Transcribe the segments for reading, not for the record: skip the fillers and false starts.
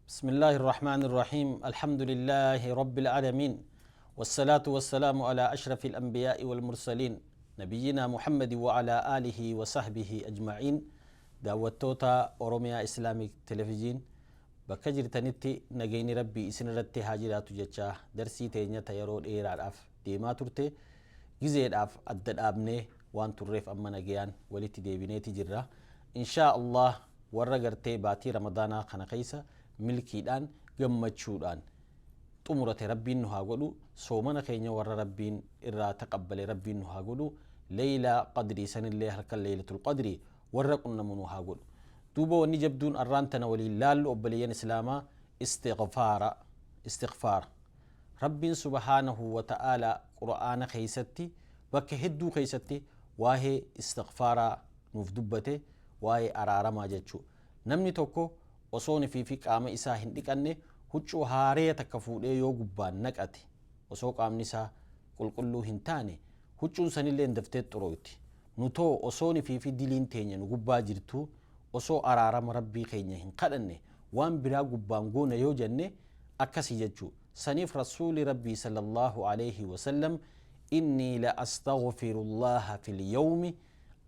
بسم الله الرحمن الرحيم. الحمد لله رب العالمين، والصلاة والسلام على أشرف الأنبياء والمرسلين، نبينا محمد وعلى آله وصحبه أجمعين. Daawwattoota Oromiyaa Islamic Television bakka jirtanitti, nagayni Rabbii isin irratti haa jiraatu jecha, darsii teenyata yeroo dheeraadhaaf deemaa turte gizeedhaaf adda dhaabnee waan turreef, amma nagayaan walitti deebineeti jirra, inshaa Allah. Warra gartee baatii Ramadaanaa kana keessa milkiidhaan gammachuudhaan xumurate Rabbiin nu haa godhu. Soomana keenya warra Rabbiin irraa taqabbale Rabbiin nu haa godhu. Leeylaa qadrii sanillee, halkan Leeylatul Qadrii warra qunnamu nu haa godhu. Duuba wanni jabduun arraan tana waliin laallu, obboleeyyan Islaamaa, istighfaara. Istighfaara Rabbiin subhaanahu wa ta'aalaa Qur'aana keeysatti bakka hedduu keeysatti waa'ee istighfaaraa nuuf dubbate, waa'ee araaramaa jechuu. Namni tokko osoo nifii fi qaama isaa hin dhiqanne huccuu haaree takka fuudhee yoo gubbaan naqate, osoo qaamni isaa qulqulluu hin taane huccuun sanillee daftee xuroyti. Nutoo osoo nifii fi diliin teenya nu gubbaa jirtu, osoo araarama Rabbii keenya hin kadhanne waan biraa gubbaan goona yoo jenne, akkasii jechuu. Saniif Rasuuli Rabbii sallallahu alayhi wasallam, "إني لأستغفر الله في اليوم",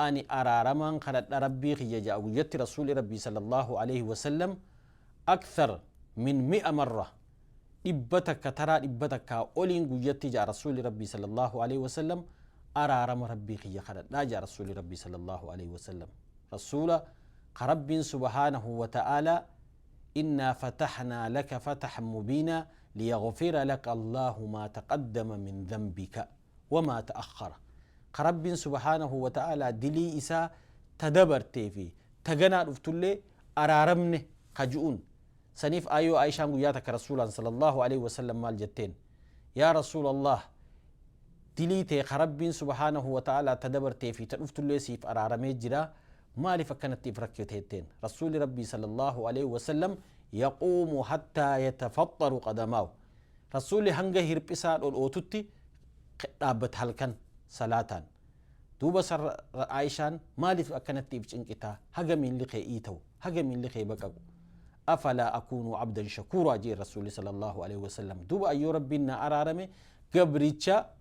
ani araaramaan kadhadha Rabbii kiyya ja'a guyyatti Rasuuli Rabbii sallallahu alayhi wasallam, أكثر من 100 مرة, 100 taraa, 100 oliin guyyatti ja'a Rasuuli Rabbii sallallahu alayhi wasallam araarama Rabbii kiyya kadhadhaa ja'a Rasuuli Rabbii sallallahu alayhi wasallam. Rasuula ka Rabbiin subhaanahu wa ta'aalaa, "إنا فتحنا لك فتحا مبينا ليغفر لك الله ما تقدم من ذنبك وما تأخر", ka Rabbiin subhaanahu wa ta'aalaa dilii isaa tadabartee fi taganaa dhuftullee araaramne ka ju'uun saniif. Ayyoo Aishaan guyyaa takka Rasuulaan sallallahu alaihi wasallam maal jetteen? "Yaa Rasuul Allah, dilii tee ka Rabbiin subhaanahu wa ta'aalaa tadabartee fi ta dhuftullee siif araaramee jira, maaliif akkanatti if rakketetteen?" Rasuuli Rabbii sallallahu alaihi wasallam يقوم حتى تتفطر قدماه. Rasuuli hanga hirphisaa dhodhootutti dhaabbata halkan salaataan. Duuba Aishaan, "Maaliif akkanatti if cinqitaa haga miilli kee iita'u, haga miilli kee baqaqu?" "أفلا أكون عبدا شكورا?" jee Rasuuli sallallahu alaihi wasallam. Duuba ayyoo Rabbiin na araarame, gabricha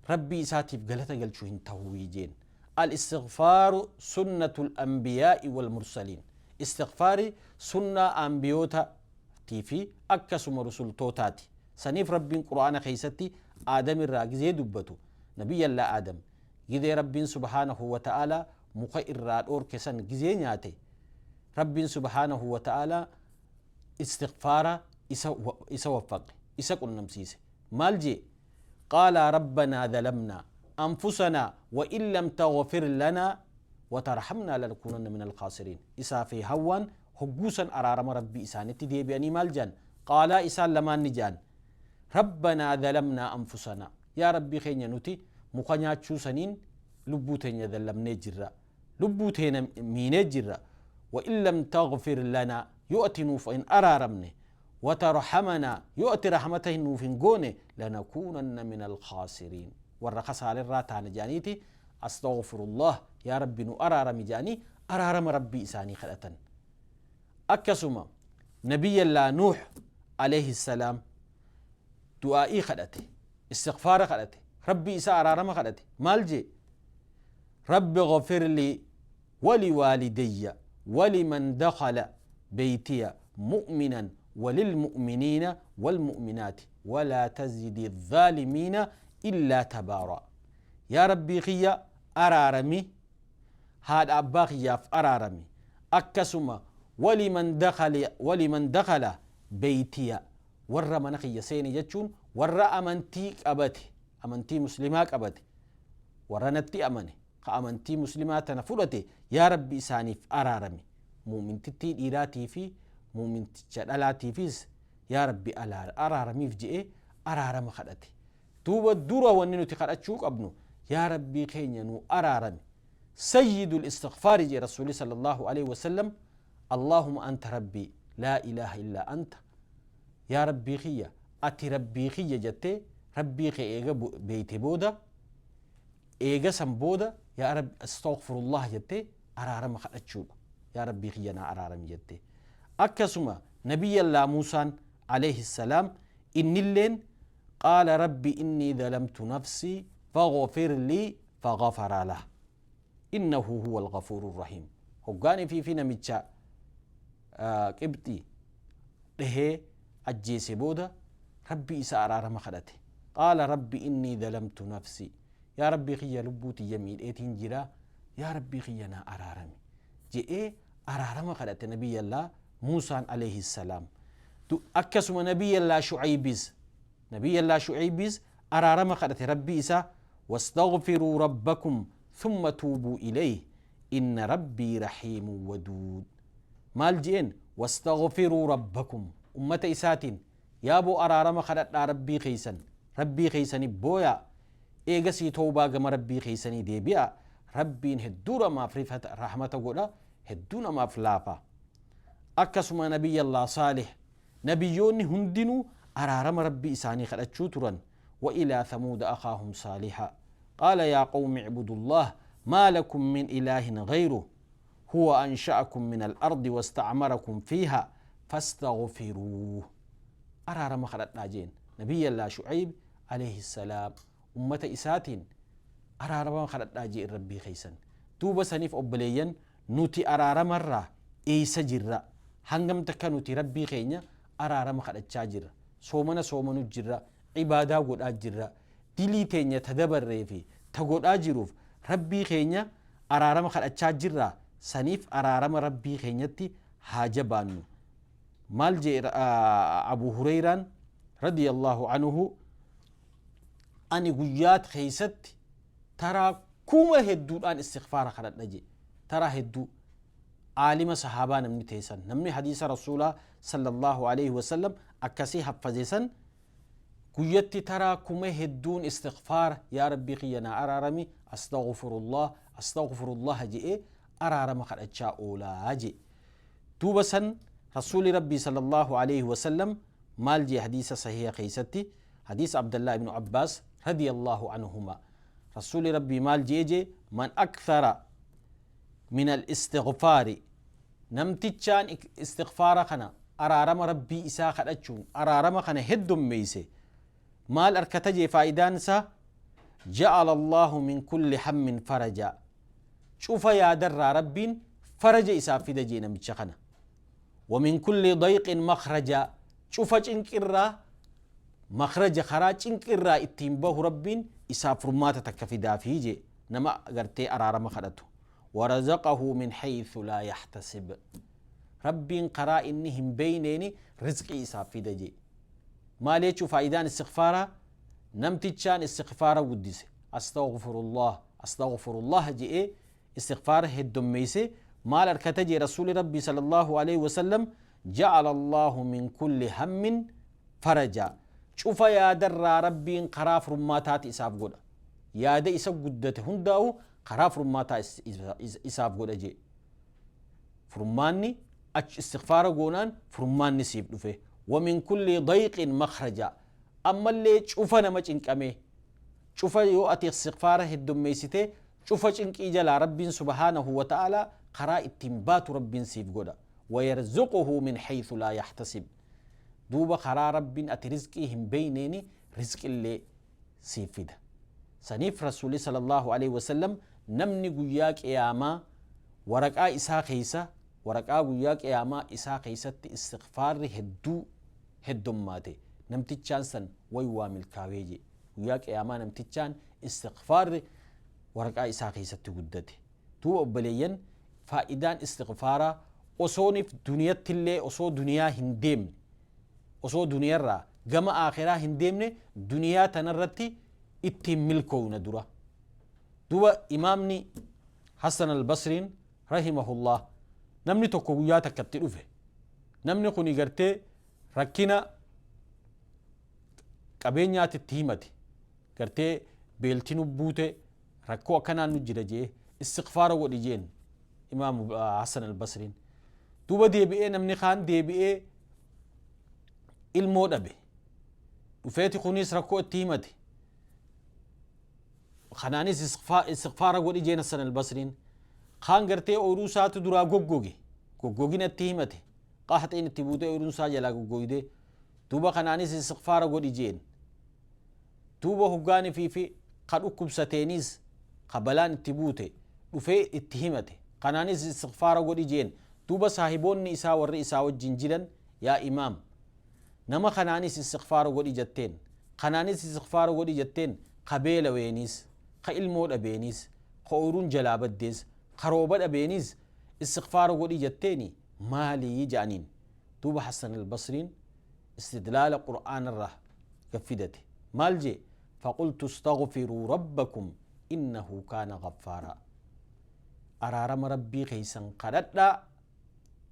Rabbii isaatiif galata galchuu hin ta'uu jeen. الاستغفار سنة الأنبياء والمرسلين. Istighfaari sunnaa anbiyoota fi akkasuma rusultootaati. Saniif Rabbiin Qur'aana keeysatti Aadam irraa gizee dubbatu, Nabiyyallaa Aadam gizee Rabbiin subhaanahu wa ta'aalaa muka irraa dhoorke san gizee nyaate, Rabbiin subhaanahu wa ta'aalaa istighfaara isa waffaqe, isa qunnamsiise. Maal jee? قالا ربنا ظلمنا أنفسنا وإن لم تغفر لنا وترحمنا لنكونن من الخاسرين. إسا في هوان هجوسا أرارم ربي إسانتي ديبياني. مال جان؟ قالا, إسان لمان نجان، ربنا ظلمنا أنفسنا, يا ربي خينيا نتي muka nyaachuu saniin lubbuu teenya dallamnee jirra, lubbuu teenya miinee jirra. وإن لم تغفر لنا, yoo ati nuuf hin araaramne, وترحمنا, yoo ati rahmata nuuf hin goone, لنكونن من الخاسرين, warra kasaalirraa taana jedhaniiti, أستغفر الله, yaa Rabbi nu araarami jedhanii araarama Rabbii isaanii kadhatan. Akkasuma Nabiyyallaa Nuux alayhi salaam du'aa'ii kadhate, istighfaara kadhate, Rabbii isaa araarama kadhate. Maal jee? رب اغفر لي ولوالدي ولمن دخل بيتي مؤمنا وللمؤمنين والمؤمنات ولا تزد الظالمين إلا تبارا. Yaa Rabbii kiyya, araarami, haadha abbaa kiyyaaf araarami, akkasuma ولمن دخل, ولمن دخل بيتي, warra mana kiyya seene jechuun warra amantii qabate, amantii Muslimaa qabate, warra natti amane, ka amantii Muslimaa tana fudhate, yaa Rabbi isaaniif araarami. Mu'mintittii dhiiraatii fi mu'minticha dhalaatiifis yaa Rabbi araaramiif je'ee araarama kadhate. Duuba dura wanni nuti kadhachuu qabnu, yaa Rabbii keenya nu araarami. سيد الاستغفار jee Rasuuli sallallahu alaihi wasallam, اللهم أنت ربي لا إله إلا أنت. Yaa Rabbii kiyya, ati Rabbii kiyya jettee Rabbii kee eega beeyte booda, eega san booda, yaa Rabbi أستغفر الله jettee araarama kadhachuudha. Yaa Rabbii kiyya naa araarami jettee. Akkasuma Nabiyyallaa Muusaan alayhi salaam innilleen qaala rabbi innii zalamtu nafsii faghfir lii faghafara lah innahu huwa alghafuuru rahiim. Hoggaan ifii fi namicha Qibxii dhahee ajjeese booda Rabbii isa araarama kadhate. Qaala rabbi innii zalamtu nafsii, yaa Rabbii kiyya lubbuu tiyya miidheetiin jira, yaa Rabbii kiyya naa araarami je'ee araarama kadhate Nabiyyallaa Muusaan alayhi salaam. Akkasuma Nabiyyallaa Shu'aybis, Nabiyyallaa Shu'aybis araarama kadhate Rabbii isaa, wastaghfiruu rabbakum thumma tuubuu ilayhi inna rabbii rahiimun waduud. Maal je'een? Wastaghfiruu rabbakum, ummata isaatiin yaaboo araarama kadhadhaa Rabbii keessan, Rabbii keessani booyaa, eegasii towbaa gama Rabbii keessanii deebi'a, Rabbiin hedduu namaaf rahmata godha, hedduu namaaf laafa. Akkasuma Nabiyyallah Saalih, nabiyyoonni hundinuu araarama Rabbii isaanii kadhachuu turan. Wa ilaa thamuuda akhaahum saaliha qaala yaa qawmi icbudullah maa lakum min ilaahin ghayruh huwa ansha'akum min al-ardi wasta'marakum fiiha fastaghfiruuh. Araarama kadhadhaa jeen Nabiyyallah Shu'ayb alayhi salaam ummata isaatiin araarama kadhadhaa jeen Rabbii keessan. Duuba saniif obboleeyyan, nuti araaramarraa eessa jirra? Hangam takka nuti Rabbii keenya araarama kadhachaa jirra? Soomana soomanu jirra, ibaadaa godhaa jirra, dilii teenya ta dabarree fi ta godhaa jiruuf Rabbii keenya araarama kadhachaa jirraa? Saniif araarama Rabbii keenyatti haa jabaannu. Maal jee Abu Hureyraan radiyallahu anhu? Ani guyyaa keessatti taraa kuma hedduudhaan istighfaara kadhadha jee. Taraa hedduu. Aalima sahaabaa namni teessan, namni hadiisa Rasuulaa sallallahu alaihi wasallam akkasii haffaze san, guyyatti taraa kuma hedduun istighfaara, yaa Rabbii kiyya naa araarami, astaghfirullah, astaghfirullah je'ee araarama kadhachaa oolaa jee. Duuba san Rasuuli Rabbii sallallahu alaihi wasallam maal jee hadiisa sahiha keessatti, hadiisa Abdallah ibnu Abbaas radiyallahu anhuma? Rasuuli Rabbii maal jee? Jee man akthara min al-istighfaari, namtichaan istighfaara kana, araarama Rabbii isaa kadhachuun araarama kana heddummeeyse, maal arkata jee? Faayidaan isaa ja'ala Allahu min kulli hammin faraja, cufa yaadarraa Rabbiin faraja isaaf fida jee namicha kana. Wa min kulli dayqin makhraja, cufa cinqirraa makhraja, karaa cinqirraa ittiin bahu Rabbiin isaaf furmaata takka fidaafii jee nama gartee araarama kadhatu. Warazaqahu min haythu laa yaxtasib, Rabbiin karaa inni hin beeyneeni rizqii isaaf fida jee. Maal jechuu faayidaan istighfaaraa? Namtichaan istighfaara guddise, astaghfirullah, astaghfirullah je'ee istighfaara heddommeeyse, maal arkata jee Rasuuli Rabbii sallallahu alaihi wasallam? Ja'ala Allahu min kulli hammin faraja, cufa yaadarraa Rabbiin karaa furmaataati isaaf godha, yaada isa guddate hundaa'u karaa furmaataa isaaf godha jee. Furmaanni ach istighfaara goonaan furmaanni siif dhufe. Wa min kulli dayqin makhraja, ammallee cufa nama cinqamee, cufa yoo ati istighfaara heddummeessite, cufa cinqii jalaa Rabbiin subhaanahu wa ta'aalaa karaa ittiin baatu Rabbiin siif godha. Wayarzuquhu min haythu laa yaxtasib, duuba karaa Rabbiin ati rizqii hin beeyneeni rizqillee siif fida. Saniif Rasuuli sallallahu alaihi wasallam namni guyyaa qiyaamaa waraqaa isaa keessa, waraqaa guyyaa qiyaamaa isaa keessatti istighfaarri hedduu heddummaate, namtichaan san way waa milkaawee jee. Guyyaa qiyaamaa namtichaan istighfaarri waraqaa isaa keessatti guddate. Duuba obboleeyyan, faayidaan istighfaaraa osoonif duniyattillee, osoo duniyaa hin deemne, osoo duniyarraa gama aakhiraa hin deemne, duniyaa tanarratti ittiin milkoowna dura. Duuba imaamni Hassan al-Basriin rahimahullah, namni tokko guyyaa takkatti dhufe. Namni kuni gartee rakkina qabeenyaatti itti himate, gartee beelti nu buute, rakkoo akkanaan nu jira jee. Istighfaara godhi jeen imaam Hassan al-Basriin. Duuba deebi'ee namni kaan deebi'ee ilmoo dhabe dhufeeti, kunis rakkoo itti himate. Kanaanis istighfaara godhi jeen Hassan al-Basriin. Kaan gartee ooyiruu isaatu duraa goggoge, goggogina itti himate. Qaxxiin itti buutee ooyiruun isaa jalaa goggoyde. Duuba kanaanis istighfaara godhi jeen. Duuba hoggaani fi ka dhukkubsateeniis ka balaan itti buute dhufee itti himate, kanaanis istighfaara godhi jeen. Duuba saahiboonni isaa warri isaa wajjin jiran, yaa imaam, nama kanaanis istighfaara godhi jetteen, kanaanis istighfaara godhi jetteen, ka beelaweeniis, ka ilmoo dhabeeniis, ka ooyiruun jalaa baddees, ka rooba dhabeeniis istighfaara godhi jetteeni, maalii ja'aniin? Duuba Hassan Albasriin istidlaala Qur'aanarraa gaffidate. Maal jee? Faqultu istaghfiruu rabbakum innahu kaana gaffaaraa, araarama Rabbii keeysan kadhadhaa,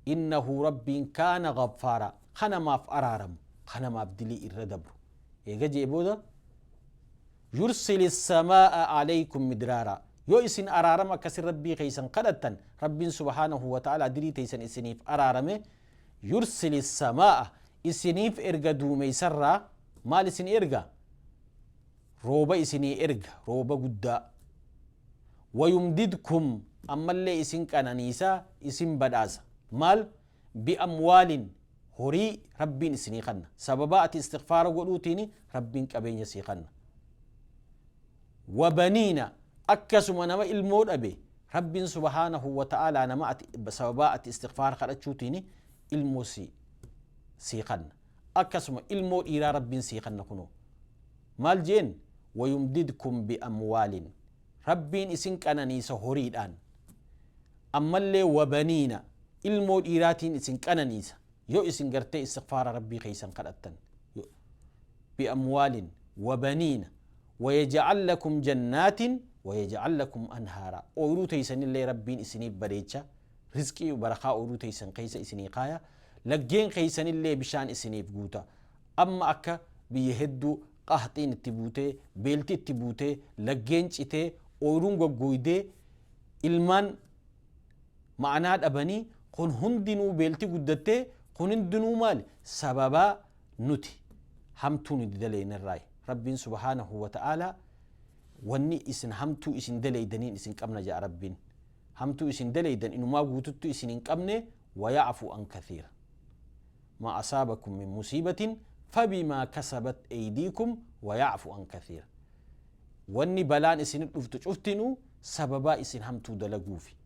innahu Rabbiin kaana gaffaaraa, kanamaaf araaramu, kanamaaf dilii irra dabru eega jee booda, yursili samaa'a alaykum midraaraa, yoo isin araarama akkasin Rabbii keeysan kadhattan, Rabbiin subhaanahu wa ta'aalaa dilii teeysan isiniif araarame, yursili samaa'a isiniif erga, duumeysarraa maal isin erga? Rooba isinii erga, rooba guddaa. Wayumdidkum, ammallee isin qananiisa, isin badhaasa. Maal? Biamwaalin, horii Rabbiin isinii kanna. Sababaa ati istighfaara godhuutiin Rabbiin qabeenya sii kanna. Wabaniina, akkasuma nama ilmoo dhabe Rabbiin subhaanahu wa ta'aalaa nama ati sababaa ati istighfaara kadhachuutiin ilmoo sii kanna. Akkasuma ilmoo dhiiraa Rabbiin sii kanna. Kunoo maal jeen? Wayumdidkum biamwaalin, Rabbiin isin qananiisa horiidhaan, ammallee wabaniina, ilmoo dhiiraatiin isin qananiisa, yoo isin gartee istighfaara Rabbii keeysan kadhattan. Biamwaalin wabaniina wayajcal lakum jannaatin wayajcal lakum anhaara, ooyruu teeysanillee Rabbiin isiniif bareecha, rizqii barakaa ooyruu teeysan keeysa isinii kaaya, laggeen keeysanillee bishaan isiniif guuta. Amma akka biyya hedduu qahxiin itti buutee, beelti itti buutee, laggeen citee, ooyruun goggoydee, ilmaan ma'anaa dhabanii, kun hundinuu beelti guddattee, kun hundinuu maali? Sababaa nuti hamtuu nuti daleeynirraayi. Rabbiin subhaanahu wa ta'aalaa wanni isin hamtuu isin daleeydaniin isin qabna ja'a. Rabbiin hamtuu isin daleeydan inumaa guututtu isin hin qabne. Wayacfu an kathiira, maa asaabakum min musiibatin fabimaa kasabat eydiikum wayacfu an kathiira. Wanni balaan isinit dhuftu cuftinuu sababaa isin hamtuu dalaguufi.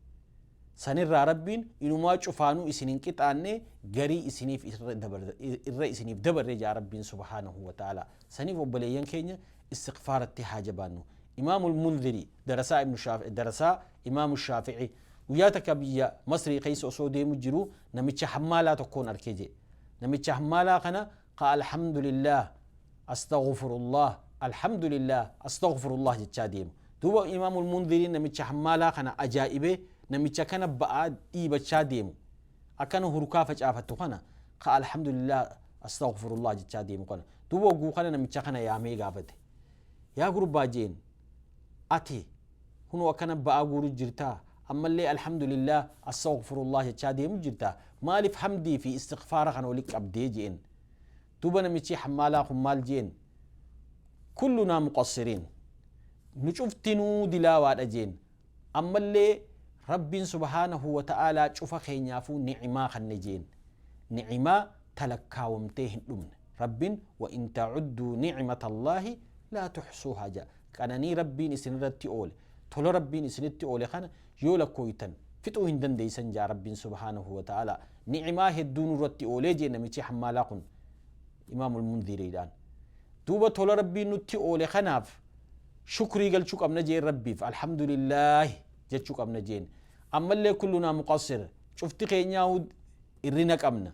Sanirraa Rabbiin inumaa cufaanuu isin hin qixaanne, garii isiniif irra isiniif dabarre jaa Rabbiin subhaanahu wa ta'ala. Saniif obboleeyyan keenya, istighfaaratti haa jabaannu. Imaamul Munzirii, darasaa ibnu Shaafi, darasaa Imaamu Shaafi'i, guyyaa takka biyya Masrii keessa osoo deemu jiru namicha hammaalaa tokkoon arkee jee. Namicha hammaalaa kana ka alhamdulillah astaghfirullah alhamdulillah astaghfirullah jechaa deemu. Duuba Imaamul Munziriin namicha hammaalaa kana ajaa'ibee, namicha kana ba'aa dhiibachaa deemu, akkana hurkaa facaafattu kana, ka alhamdulillah astaghfirullah jechaa deemu kana. Duuba hogguu kana namicha kana yaamee gaafate. Yaa gurbaa jeen, ati kunoo akkana ba'aa guuru jirtaa, ammallee alhamdulillah astaghfirullah jechaa deemu jirtaa, maaliif hamdii fi istighfaara kana wali qabdee jeen. Duuba namichi hammaalaa kun maal jeen? Kullunaa muqassiriin, nu cuftinuu dilaawaadha jeen. Ammallee Rabbiin subhaanahu wa ta'aalaa cufa keenyaafuu ni'imaa kanne jeen, ni'imaa talakkaawamtee hin dhumne Rabbiin. Wa in tacudduu nicmata Allaahi laa tuxsuuhaa jaa. Qananii Rabbiin isinirratti oole, tola Rabbiin isinitti oole kana yoo lakkooytan fixuu hin dandeeysan jaa Rabbiin subhaanahu wa ta'aalaa. Ni'imaa hedduu nurratti oolee jee namichi hammaalaa kun Imaamul Mundhiriidhaan. Duuba tola Rabbiin nutti oole kanaaf shukrii galchuu qabna jeen, Rabbiif alhamdulillaahi jechuu qabna jeen. Ammallee kullunaa muqassir, cufti keenyaahu irrina qabna,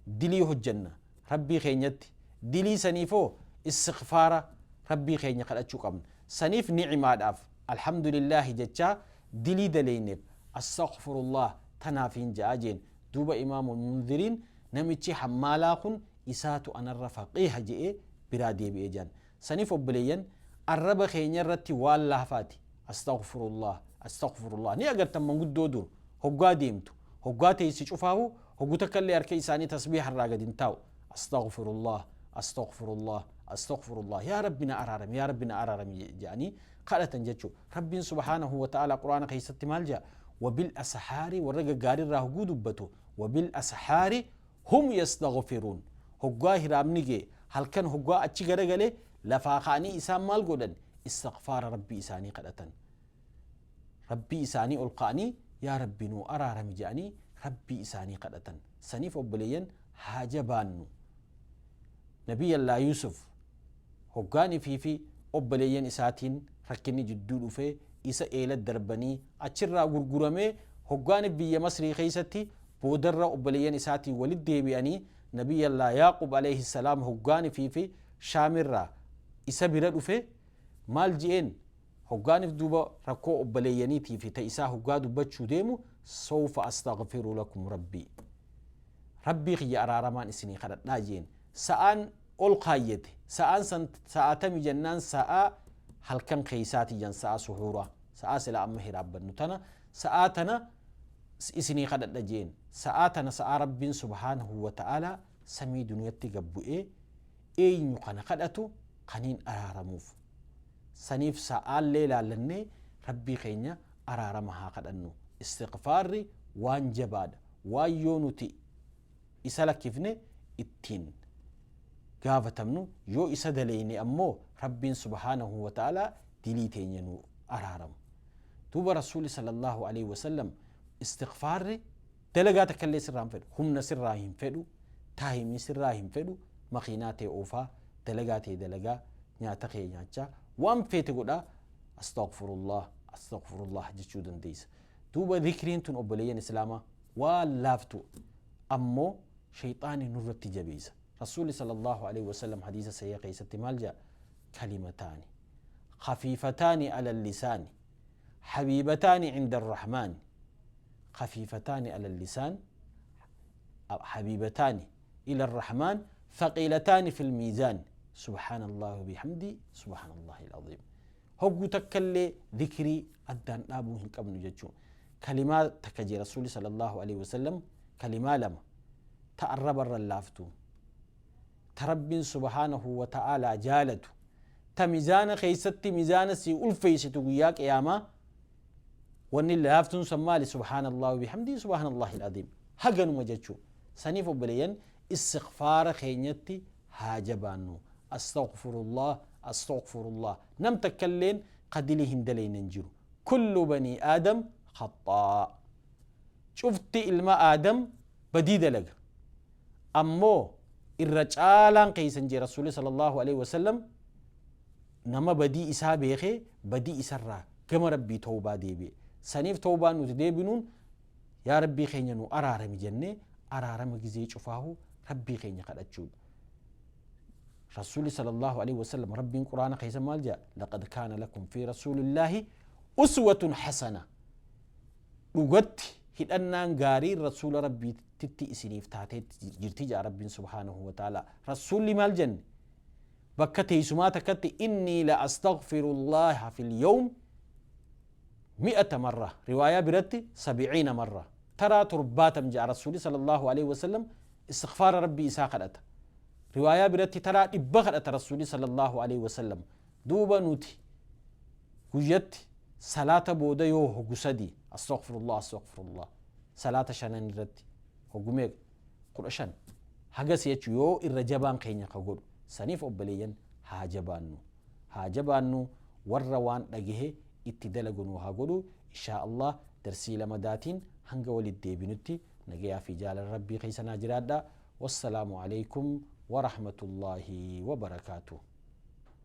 dilii hojjanna Rabbii keenyatti, dilii saniifoo istighfaara Rabbii keenya kadhachuu qabna. Saniif ni'imaadhaaf alhamdulillaahi jechaa, dilii daleeyneef astaghfirullah tanaafiin ja'a jeen. Duuba Imaamul Munziriin namichi hammaalaa kun isaatu anarra faqiiha je'ee biraa deebi'ee jaan. Saniif obboleeyyan, arraba keenya irratti waan laafaati astaghfirullah astaghfirullah. Ni agartan, manguddoo dur hoggaa deemtu, hoggaa teessi cufaahu, hoggu takka illee harka isaanii tasbiiha irraa gad hin taa'u. Astaghfirullah astaghfirullah astaghfirullah, yaa Rabbi na araarami, yaa Rabbi na araarami jedhanii kadhatan jechuu. Rabbiin subhaanahu wa ta'ala Qur'aana keessatti maal jedha? Wabil ashaari, warra gaggaarii irraa hogguu dubbatu, wabil ashaari Hum yastaghfiruun. Hoggaa hiraabni ga'e, halkan hoggaa achi garagale, lafaa ka'anii isaan maal godhan? Istighfaara Rabbii isaanii kadhatan. Rabbii isaanii ol ka'anii, yaa Rabbi nuu araarami jedhanii Rabbii isaanii kadhatan. Saniif obboleeyyan, haa jabaannu. Nabiyyallaa Yuusuf hoggaanii fi obboleeyyan isaatiin rakkinni jidduu dhufee, isa eela darbanii, achirraa gurguramee, hoggaani biyya Masrii keessatti boodarra obboleeyyan isaatiin walit deebi'anii, Nabiyyallaa Yaaqub alayhi salaam hoggaanii fi Shaamirraa isa bira dhufe maal je'een? Hoggaaniif duuba rakkoo obboleeyyaniitii fi ta isaa hoggaa dubbachuu deemu, "Sawfa astaghfiru lakum rabbii, Rabbii kiyya araaramaan isinii kadhadhaa" jeen. Sa'aan ol kaayyate. Sa'aan san sa'aatami jennaan, sa'aa halkan keeysaati jan, sa'a suhuuraa, sa'aa sila amma hiraabbannu tana. Sa'aa tana isinii kadhadha jeen. Sa'aa tana, sa'aa Rabbiin subhaanahu wa ta'aalaa samii duniyatti gabbu'ee eenyu kana kadhatu kaniin araaramuuf. Saniif sa'aallee laallannee Rabbii keenya araarama haa kadhannu. Istighfaarri waan jabaadha, waan yoo nuti isa lakkifne ittiin gaafatamnu, yoo isa daleyne ammoo Rabbiin subhaanahu wa ta'aalaa dilii teenya nu araaramu. Duuba Rasuuli sallallahu alaihi wasallam, istighfaarri dalagaa takka illee sirraa hin fedhu, humna sirraa hin fedhu, taayimii sirraa hin fedhu. Makiinaa tee oofaa, dalagaa tee dalagaa, nyaata kee nyaachaa, waan feete godhaa astaghfirullah, astaghfirullah jechuu dandeessa. Duuba dhikriin tun, obboleeyyan islaamaa, waan laaftu, ammoo shayxaani nurratti jabeessa. Rasuuli sallallahu alaihi wasallam hadiisa sahiha keessatti maal jedha? "Kalimataani khafiifataani ala lisaani, habiibataani cinda arrahmaani." Khafiifataani ala lisaan, habiibataani ila arrahmaan, thaqiilataani fi lmiizaan: subhaana Allahi wabihamdi, subhaana Allahi alcaziim. Hogguu takkallee dhikrii addaan dhaabuu hin qabnu jechuu. Kalimaa takka jee Rasuuli sallallahu alaihi wasallam, kalimaa lama ta arraba irra laaftu, ta Rabbiin subhaanahu wa ta'aalaa jaalatu, ta mizaana keeysatti mizaana sii ulfeeysitu guyyaa qiyaamaa. Wanni laaftuun san maali? Subhaana Allahi wabihamdii, subhaana Allahi alcaziim. Haganuma jechuu. Saniif obboleeyyan, istighfaara keenyatti haa jabaannu. Astaghfirullah, astaghfirullah. Nam takkailleen qadilii hin daleyne hin jiru. Kullu banii aadam khaxaa, cufti ilma aadam badii dalaga, ammoo irra caalaan keeysan, jee Rasuuli sallallahu alaihi wasallam, nama badii isaa beekee badii isarraa gama Rabbii tawbaa deebi'e. Saniif tawbaan nuti deebinuun, yaa Rabbii keenya nu araarami jennee araarama gizee cufaahu Rabbii keenya kadhachuudha. Rasuuli sallallahu alaihi wasallam, Rabbiin Quraana keessa maal jedha? "Laqad kaana lakum fi rasuulillaahi uswatun hasana." Dhugatti hidhannaan gaariin rasuula Rabbiititti isiniif taateetti jirti jedha Rabbiin subhaanahu wa ta'ala. Rasuulli maal jenne? Bakka teessumaa takkatti, "Innii la astaghfirullaha fil yawm 100 marra," riwaayaa biratti 70 marra, taraa 70 jedha. Rasuuli sallallahu alaihi wasallam istighfaara Rabbii isaa kadhata. Riwaayaa biratti taraa 100 kadhata Rasuuli sallallahu alaihi wasallam. Duuba nuti guyyatti salaata booda yoo hogu sadi astaghfirullah, astaghfirullah, salaata shanan irratti hogu meeqa? 15 hagas jechuu, yoo irra jabaan keenya ka godhu. Saniif obboleeyyan, haa jabaannu, haa jabaannu. Warra waan dhagahe itti dalagu nu haa godhu inshaa Allah. Darsii lamadaatiin hanga walit deebinutti nagayaa fi jaalala Rabbii keessa naa jiraadha. Wassalaamu alaykum warahmatullaahi wabarakaatuh.